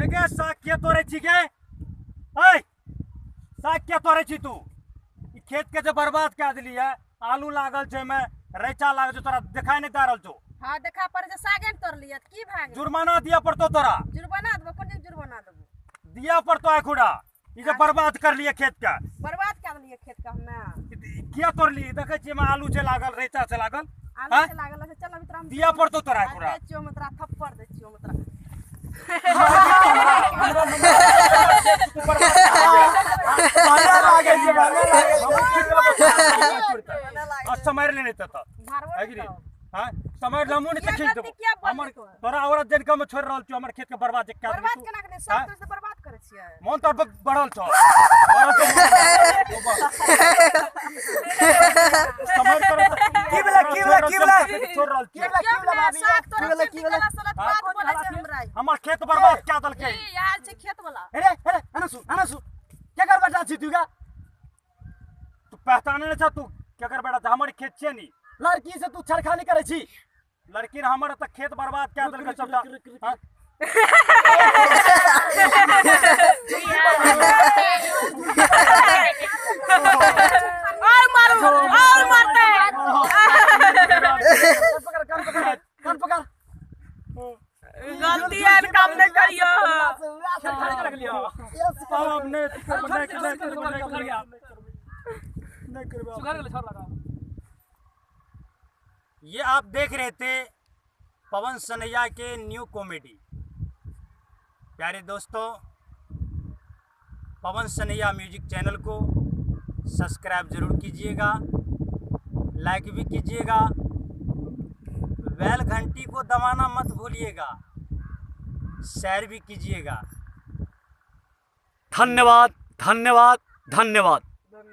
एगे साग के तोड़ै छी गे? ऐ साग के तोड़ै छी तू? ई खेत के जे बर्बाद कए देली है, आलू लागल छै ओहिमे, रैचा लागल छै, तोरा देखाई नहीं दे रहल छौ। हां देखा पर जे सागे ने तोड़लियै त की भए गेल? जुर्माना दिया पड़तो तोरा। जुर्माना देबो? कोन चीज जुर्माना देबो? दिया पड़तो आइ खुड़ा, ई जे बर्बाद कर लिए खेत के। बर्बाद कए देलियै खेत के हमे? किया तोड़ली? देखै छियै एहिमे आलू छै लागल, रैचा छै लागल। आलू छै लागल छै, चल अभी तोरा हम दिया पड़तो तोरा आइ खुड़ा। दै छियौ हम तोरा, थप्पड़ दै छियौ हम तोरा। समय लेने तऽ मारबो है कि नहीं? हाँ समय लमो नहीं तऽ खींच देबो। किया बोलली हमर तू? तोरा औरत जन के हम छोड़ रहल छियौ, हमर खेत के बर्बाद जे कए देली बर्बाद तू। केना केने? सब हाँ? तोर से बर्बाद करै छियै। मोन तोर बढ़ल छौ, बढ़ल छौ। समय तोरा की भेलै, की भेलै, की भेलै? छोड़ रहल की छियौ। भेलै, की भेलै भाभी? साग की तोड़ै भेलै, छियै, की भेलै? गलत सलत हाँ? बात बोलै छै हमरा। हमर खेत बर्बाद कए देलकै। ई यार छै खेत वाला। अरे अरे अनसु अनसु, केकर बेटा छी तू गा? तू पहचाने नहि छह तू केकर बेटा छै? हमर खेत छियै नी। लड़की से तू छेड़खानी करै छी? लड़की ने हमर तऽ खेत बर्बाद कए देलकै सबटा। रुक, रुक, रुक, हाँ? और मारू, और मारते। कान पकड़, कान पकड़, कान पकड़। गलती है, काम नहीं करियो। छेड़खानी करे लियो। अब नहीं करबो, नहीं करबो, नहीं करबो, नहीं करबो। सुधार गेलै, छोड़ लगा। ये आप देख रहे थे पवन सनैया के न्यू कॉमेडी। प्यारे दोस्तों, पवन सनैया म्यूजिक चैनल को सब्सक्राइब जरूर कीजिएगा, लाइक भी कीजिएगा, बेल घंटी को दबाना मत भूलिएगा, शेयर भी कीजिएगा। धन्यवाद, धन्यवाद, धन्यवाद।